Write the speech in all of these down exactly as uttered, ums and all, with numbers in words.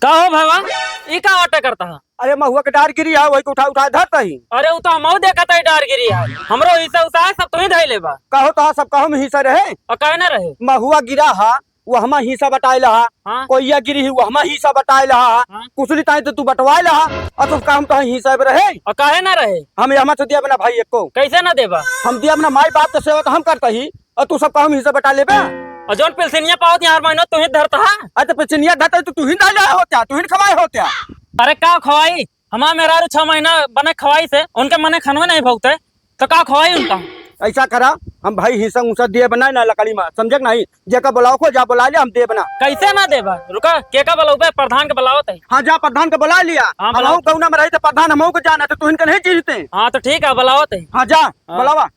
का हो भइया, ई का आटा करत हा? अरे महुआ के डार गिरी है, वही के उठा उठा धरत ही। अरे उ तो हमहू देखत ही डार गिरी है, हमरो हिस्सा उस्सा है, सब तुही धइ लेबा। कहो तो सब कहूँ में हिस्सा रहे। और काहे ना रहे? महुआ गिरा हा, वो हमा हिस्सा बटाए लहा। हाँ। कोइया गिरी ही, वो हमा हिस्सा बटाए लहा। हाँ। कुसुली ताई तो तू बटवाए लहा, और तू कहूँ तो हिस्सा रहे। और काहे ना रहे? हम एहमा से दिया बना भाई एको। कैसे ना देबा? हम दिया बना, माई बाप के सेवा तो हम करत ही, और तू सब कहूँ हिस्सा बटा लेबे। और जौन पिलसिनिया पावत ही हर महीना तुही धरत हा। अरे तो पिलसिनिया धरत ही तो तुही धइले होत्या, तुही खवाए होत्या। अरे का खवाई? हमार मेहरारू छह महीना बने खवाई से, उनके मने खनवे नहीं भोगते, तो का खवाई उनका? ऐसा करा, हम भाई हिस्सा उस्सा दिए बनाए ना लकड़ी में, समझे कि नहीं? जेका बुलाओ को जा बुला ले, हम देब ना। कैसे ना देबा? रुका, केका बुलाउबे? प्रधान के बुलावत ही। हाँ, जा प्रधान के बुला लिया। हाँ, हम बुलाओ। हमहू गौना में रही तो प्रधान हमहू के जाना, तो तू इनके नहीं चीन्हते। हाँ, तो ठीक है, बुलावत ही। हाँ, जा, हाँ। बुलावा।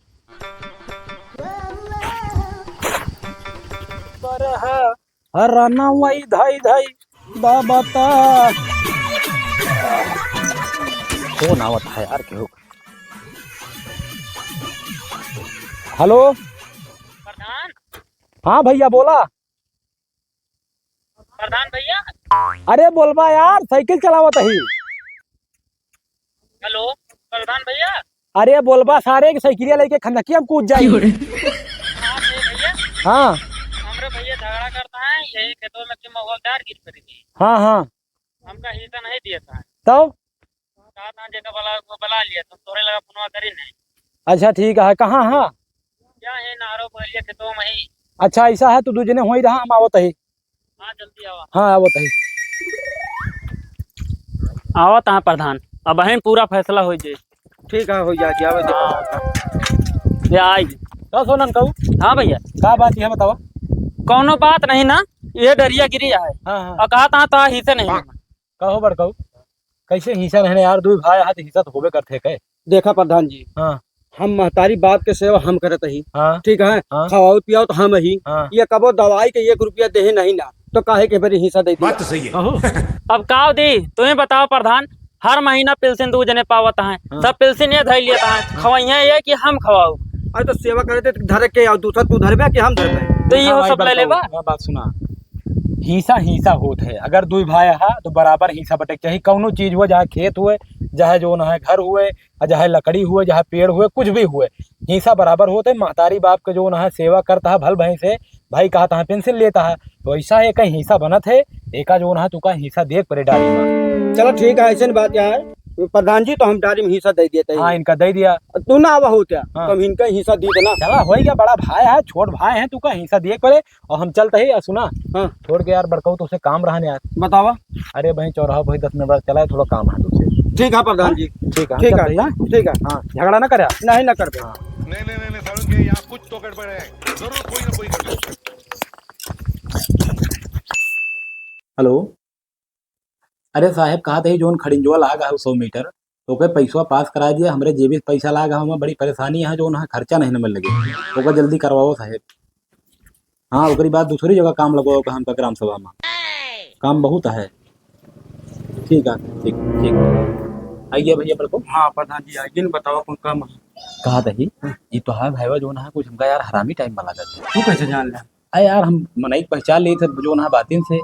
हर रनवई धई धई बाबता। फोन आवत है यार, केहू। हेलो। प्रधान। हाँ भइया, बोला। प्रधान भइया। अरे बोलबा यार, साइकिल चलावत ही। हेलो, प्रधान भइया। अरे बोलबा सारे के साइकिलिया लेके खंदकिया में कूद जाई। हाँ, ए भइया। हाँ। हमरे भइया झगड़ा करत है, यही खेतवा में कि महुआ डार गिर पड़ी थी। हाँ, हाँ। हमका हिस्सा नहीं दिया था। तब? कहा था जेका बुला, वो बुला लिया, तो तोरे लगा फोनवा करी नहीं। अच्छा, ठीक है, कहाँ है? क्या है, नारो बोलिए खेतवा में ही। अच्छा, ऐसा है, तू दू जने होई रहा, हम आवत ही। हाँ, जल्दी आवा। हाँ, आवत ही। आवत हाँ प्रधान, अबहिन पूरा फैसला होइ जाई। ठीक है, होइ जाई, आवे दे। हाँ। ये आई। का सोनन कहू? हाँ भइया। का बात है बतावा? कौनो बात नहीं ना, ये डरिया गिरी है। हाँ, हाँ। और कहा था तो हिस्से नहीं। हाँ। कहो बड़कऊ, कैसे हिस्सा रहने यार, दुई भाई हाथ हिस्सा तो होबे करते के। देखा प्रधान जी, हाँ। हम महतारी बाप के सेवा हम करत ही, हाँ। ठीक है, हाँ। खवावत पियावत हम ही, हाँ। ये कबो दवाई के एक रुपया देहे नहीं ना, तो काहे के बेरी हिस्सा दे दिया? बात तो सही है। कहो। अब का दी, तुम्हें बताओ प्रधान, हर महीना पिलसिन दू जने पावत हैं, हाँ। सब पिलसिन ये धई लेता है, हाँ। खवाइया ये कि हम खवाऊ। अरे तो सेवा करे थे, धरे के और दूसरा तू धरबे कि हम धरबे? तो ये हाँ हो भाई, सब ले बड़कऊ, लेबा। हाँ, बात सुना, हिस्सा हिस्सा होत है। अगर दुई भाई हा तो बराबर हिस्सा बटे के चाही। कौनो चीज हुए, चाहे खेत हुए, चाहे जौन है घर हुए, चाहे लकड़ी हुए, चाहे पेड़ हुए, कुछ भी हुए, हिस्सा बराबर होत है। महतारी बाप के जौन है सेवा करता है, भल भैंस है, भाई कहता है पेंशन लेता है, तो ऐसा एक हिस्सा बनत है। एका जौन है तुका हिस्सा देख परे डारी में। चलो ठीक है, ऐसे बात क्या है प्रधान जी, तो हम डारी में हिस्सा दे देते हैं। हाँ, इनका दे दिया। तू ना आवा होत्या, हाँ। तो हम इनका हिस्सा दे देना। चला, हो गया, बड़ा भाई है, छोट भाई है, तुका हिस्सा देख परे। और हम चलत ही, आ सुना, हाँ। छोड़ के यार बड़कऊ, तो उसे काम रहन यार। बतावा। अरे भाई, चौराहा पे दस मिनट बाद चला है, थोड़ा काम है तुझसे। ठीक है प्रधान जी। ठीक है, ठीक है, चलत ही, हाँ? ठीक है। हाँ, झगड़ा ना करे। नहीं, ना करबे। हाँ। नहीं, नहीं, नहीं, नहीं, सारुण के यहाँ कुछ तो गड़बड़ है, जरूर कोई ना कोई गड़बड़ है। हेलो। अरे साहेब, कहत ही जौन खड़िंजवा लाग है सौ मीटर, ओके पैसवा पास करा दिया, हमरे जेबी से पैसा लाग है, हमें बड़ी परेशानी है, जौन है खर्चा नहीं न मिल लगे, ओके जल्दी करवाओ साहेब। हाँ, ओकरी बाद दूसरी जगह काम लगवाओ का हमका ग्राम सभा में, काम बहुत है। ठीक है, ठीक, ठीक। आइए भैया, बिल्कुल। हाँ प्रधान जी, आइए न, बताओ कौन काम है? कहत ही, ये तो है भाईवा, जौन है कुछ हमका यार हरामी टाइप में लागत है। तू कैसे जान ले? अरे यार, हम मनई के पहचान लेत है, जौन है बातिन से,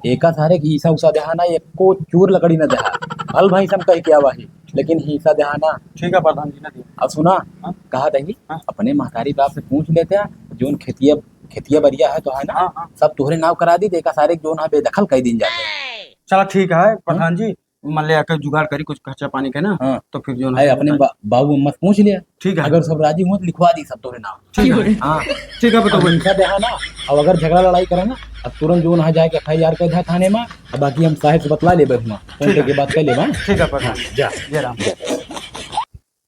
एका सारे के हिस्सा उस्सा देहा ना, एको चूर लकड़ी ना देहा। भल भैंस हम कह के आवा ही, लेकिन हिस्सा देहा ना। ठीक है प्रधान जी, ना दिया। अब सुना, हाँ? कहत ही, हाँ? अपने महतारी बाप से पूछ लेते हैं, जौन खेतिया, खेतिया बरिया है तो है ना, हाँ, हाँ। सब तोहरे नाव करा दी, एका सारे के जौन है बेदखल कर दीन जाते। चला ठीक है प्रधान जी, मान ले आके जुगाड़ करी कुछ खर्चा पानी के ना, हाँ। तो फिर जौन है अरे अपने बा-, बाबू अम्मा से पूछ लिया। ठीक है। अगर सब राजी हुआ तो लिखवा दी सब तोरे नाम। ठीक है। हाँ। ठीक है, बताओ। अब इनका देहा ना, अब अगर झगड़ा लड़ाई करे ना, अब तुरंत जौन है जाके एफ आई आर कर दे थाने में, अब बाकी हम साहेब से बतला लेबे हुआ, फोन ठीक पे है। के बात कर लेबे। ठीक है, प्रधान। हाँ, जा। जय राम। जा।